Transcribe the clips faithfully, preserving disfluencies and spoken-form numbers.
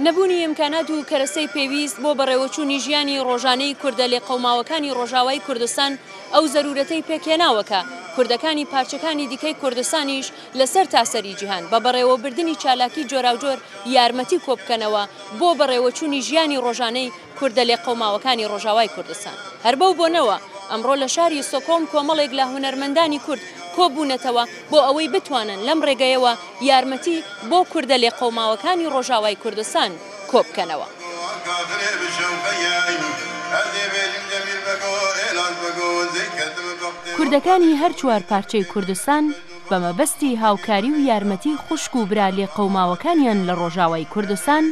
نەبوونی ئیمکانات و کەرەسەی پێویست بۆ بەڕێوەچوونی ژیانی ڕۆژانەی کوردە لێقەوماوەکانی ڕۆژاوای کوردستان ئەو زەرورەتەی پێکهێناوە کە کوردەکانی پارچەکانی دیکەی کوردستانیش لەسەر تاسەری جیهان بە بەڕێوەبردنی چالاکی جۆراوجۆر یارمەتی کۆبکەنەوە بۆ بەڕێوەچوونی ژیانی ڕۆژانەی کوردە لێقەوماوەکانی ڕۆژاوای کوردستان. هەر بەو بۆنەوە ئەمڕۆ لە شاری ستۆکۆڵم کۆمەڵێک لە هونەرمەندانی کورد کۆبوونەتەوە بۆ ئەوەی بتوانن لەم ڕێگەیەوە یارمەتی بۆ کوردە لێقەوماوەکانی ڕۆژاوای کوردستان کۆبکەنەوە. کوردەکانی هەر چوار پارچەی کوردستان بە مەبەستی هاوکاری و یارمەتی خوشک و برا لێقەوماوەکانیان لە ڕۆژاوای کوردستان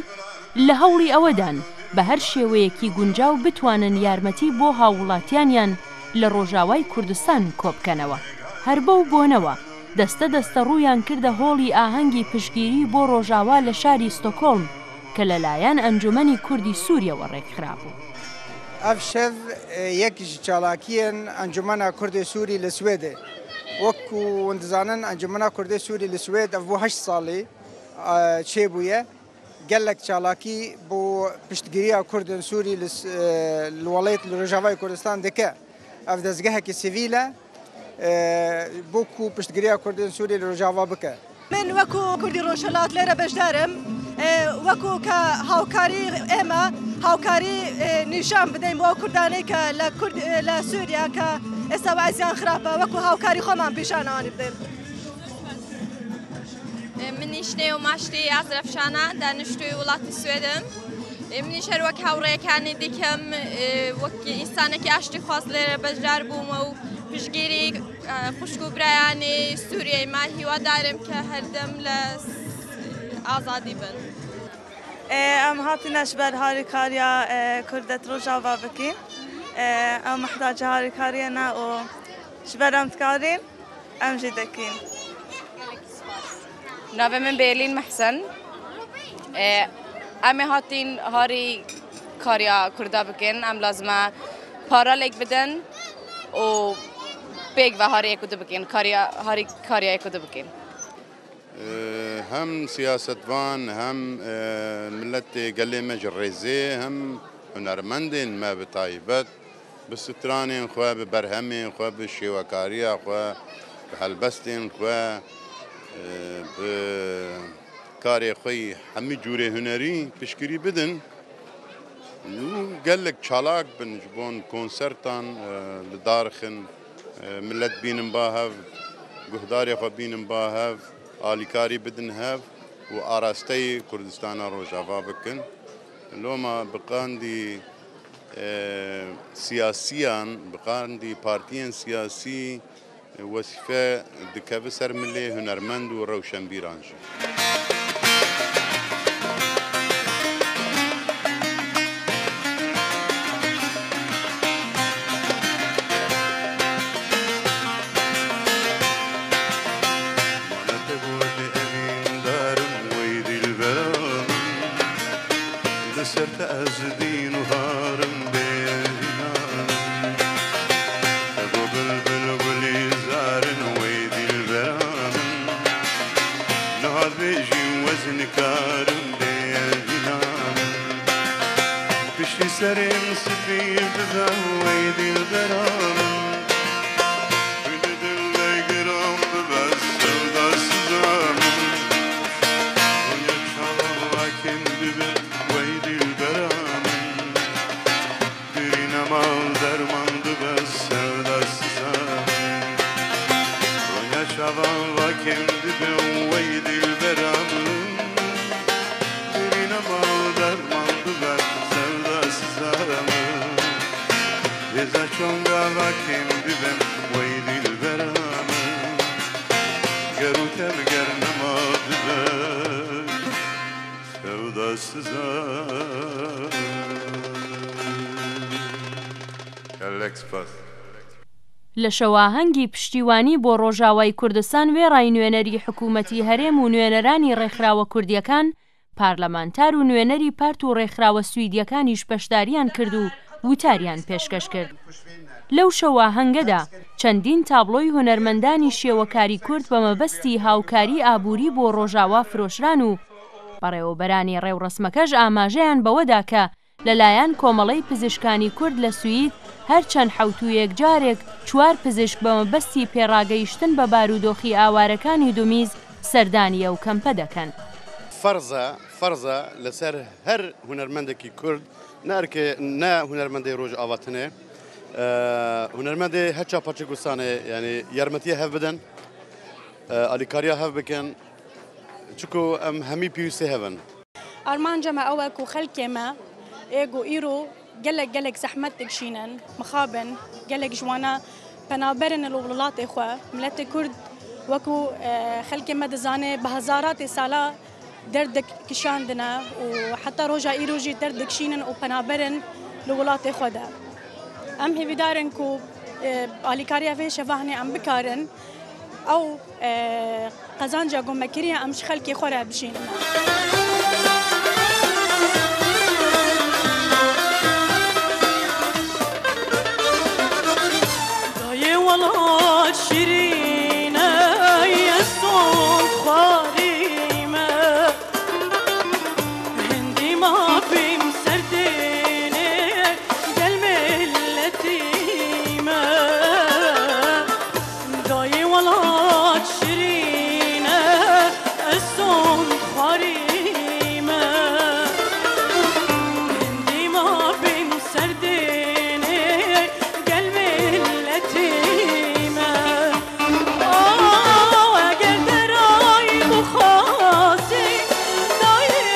لە هەوڵی ئەوەدان بە هەر شێوەیەکی گونجاو بتوانن یارمەتی بۆ هاووڵاتیانیان لە ڕۆژاوای کوردستان کۆبکەنەوە. هەر بەو بۆنەوە دەستە دەستە ڕوویان کردە هۆڵی ئاهەنگی پشتگیری بۆ ڕۆژاوا لە شاری ستۆکۆڵم کە لەلایەن ئەنجومەنی کوردی سووریەوە ڕێکخرابوو. Ev şev, e, yek ji çalakiyên Encumena Kurdê Sûrî li Swêdê. Wek ku hûn dizanin, Encumena Kurdê Sûrî li Swêd ev bû heşt salî, e, çêbûye. Gelek çalakî bo piştgiriya Kurdên Sûrî li s-, e, li welêt li Rojavayê Kurdistan dike. Ev dezgehekî sivîl e, e, bo ku piştgiriya Kurdên Sûrî li Rojava bike. Min wekû Kurdî Rojhilat lêre beşdar im. E, wekû ke hawkarî ême, hawkarî, e, nîşan bideyim bo Kurdanê ke le Kurd, e, le Sûriye ke êsta weziyan xirab e, wekû hawkarî xweman pîşana anî bideyim. Min îşnê û maştî ez revşana daniştûyê welatî Swêd im. Min îş her wek hawrêyekanî dikim, wek însanekî aştîxwaz lêre beşdar bûme û piştgirî xwişk û birayanê Sûriyeyê me. Hîwadar im ke her dem li azadî bin. Em hatine ji ber harîkariya Kurdet Rojava bikîn. Em mihtacê harîkariyê ne û ji ber em dikarîn. Em jî dikîn. Navê min Bêlîn Mehsen. E, em ê hatîn harî kariya Kurda bikin. Em lazim e para lêk bidin û pêk ve harî yekûdî bikin. Kariya, harî kariya yekûdî bikin. E, hem siyasetvan, hem, e, miletê gelê me ji rêzê, hem hunermendên me bi taybet. Bi stranên xwe, bi berhemên xwe, bi şêwekariya xwe, bi helbestên xwe, e, bi karê xwe yî hemî cûrê hunerî piştgirî bidin û gelek çalak bin ji bon konsertan, e, li dar xin, e, milet bînin ba hev, guhdarê xwe bînin ba hev, alîkarî bidin hev û arasteyê Kurdistana Rojava bikin. Loma bi qandî e, siyasiyan, bi qandî partiyên siyasî wezîfe dikeve ser milê hunermend û rewşenbîran jî. Mane te goşê evîn darim wey dilbera min. Li ser te ez dîn û harim bêvînan. Te got bilbil gulîzar in wey dilbera min. Niha dibêjî wez nikarim bêvînan. Piştî serê min spî bibe wey dilbera min. Bidin vegirm bibe sevda siza min. Rûya çavan vakên dibe wey dilbera min. Birîne mal derman bibe sevda siza min. Rûya çavan vakên dibe wey dilbera min. Birîne mal derman bibe sevda siza min. Hêza çonga vakên bibin wey dilbera min. Ger û tev ger nema dibe sevda siza. Gelek spas. لە شەواهەنگی پشتیوانی بۆ ڕۆژاوای کوردستان وێڕای نوێنەری حکوومەتی هەرێم و نوێنەرانی ڕێکخراوە کوردیەکان، پارلەمانتار و نوێنەری پارت و ڕێکخراوە سویدیەکانیش بەشداریان کرد و وتاریان پێشکەش کرد. لەو شەواهەنگەدا چەندین تابلۆی هونەرمەندانی شێوەکاری کورد بە مەبەستی هاوکاری ئابووری بۆ ڕۆژاوا فرۆشران و بەڕێوەبەرانی ڕێوڕەسمەکەش ئاماژەیان بەوەدا کە لەلایەن کۆمەڵەی پزیشکانی کورد لە سوید هەرچەند حەوت و یەک جارێک چوار پزیشک بە مەبەستی پێڕاگەیشتن بە بارودۆخی ئاوارەکانی دومیز سەردانی ئەو کەمپە دەکەن. فەرزە، فەرزە لەسەر هەر هونەرمەندێکی کورد، نە ئەرکێ، نە هونەرمەندێ ڕۆژ ئاواتنێ، ئە، هونەرمەندێ هەر چا پارچە کوردستانێ، یعنی یارمەتیە هەف بدەن، ئە، ئالیکاریا هەف بکەن، چکو ئەم هەمی پێویستێ هەبن. Armanca me ew e ku xelkê me ê ku îro gelek gelek zehmet dikişînin, mixabin, gelek ji wana penaberin li welatê xwe. Miletê Kurd wekû, e, xelkê me dizane bi hezaratê sala derd dikişandine û heta roja îro jî derd dikişînin û penaberin li welatê xwe de. Em hêvîdar in ku, e, alîkariya vê şevahnê em bikarin. Ew, e, qezanca ku me kiriye em ji xelkê xwe re bijînin. Dayê welat şirîn e, ez son xwarî me. Hindî ma bîm serdênê gel miletî me. Dayê welat şirîn e, ez son xwarî me. Hindî ma bîm serdênê gel miletî me. Aw eger derayî bixwazî, dayê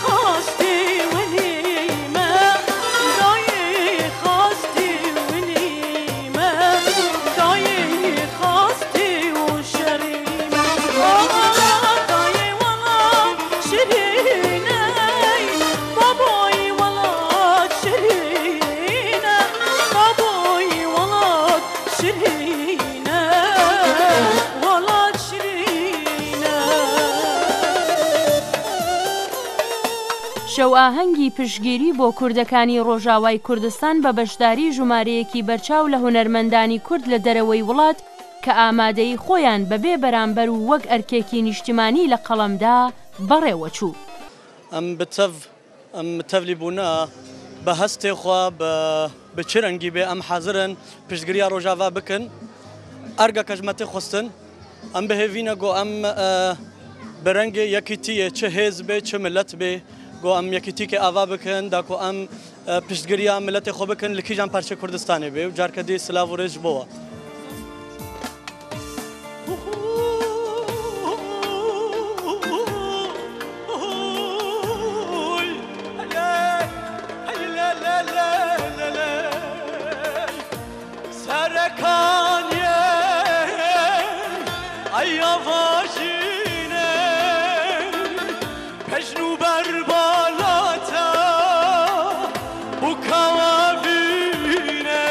xastî winî me, dayê xastî winî me, dayê xastî û şerî me. Aw dayê welat şirîn e, babayê welat şirîn e, babayê welat şirîn e, welat şirîn e. شەو ئاهەنگی پشتگیری بۆ کوردەکانی ڕۆژاوای کوردستان بە بەشداری ژمارەیەکی بەرچاو لە هونەرمەندانی کورد لە دەرەوەی وڵات کە ئامادەیی خۆیان بەبێ بەرامبەر و وەک ئەرکێکی نیشتیمانی لە قەڵەمدا بەڕێوەچوو. Em bi tev, em bi tevlîbûna bi hestê xwe, bi, bi çi rengî bê, em hazir in piştgiriya Rojava bikin. Ergeke ji me tê xwestin. Em bi hêvî ne ku em, e, bi rengê yekîtiyê, çi hêz bê, çi milet bê, ku em yekîtîkê ava bikin, da ku em, e, piştgiriya miletê xwe bikin, li kîjan parçeyê Kurdistanê bê û carke dî silav û rêz ji bo we. Serekaniyê eya vajînê, pejn û berbalata bûka wavînê.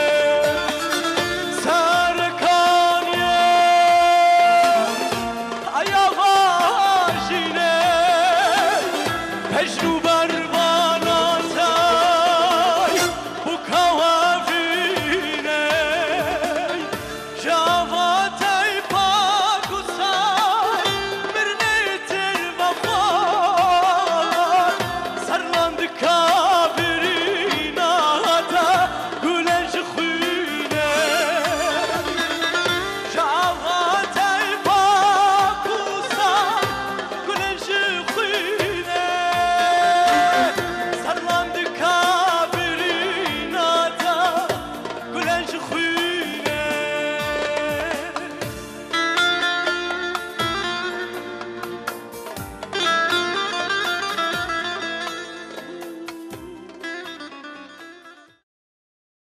Serekaniyê eya vajînê, pejn û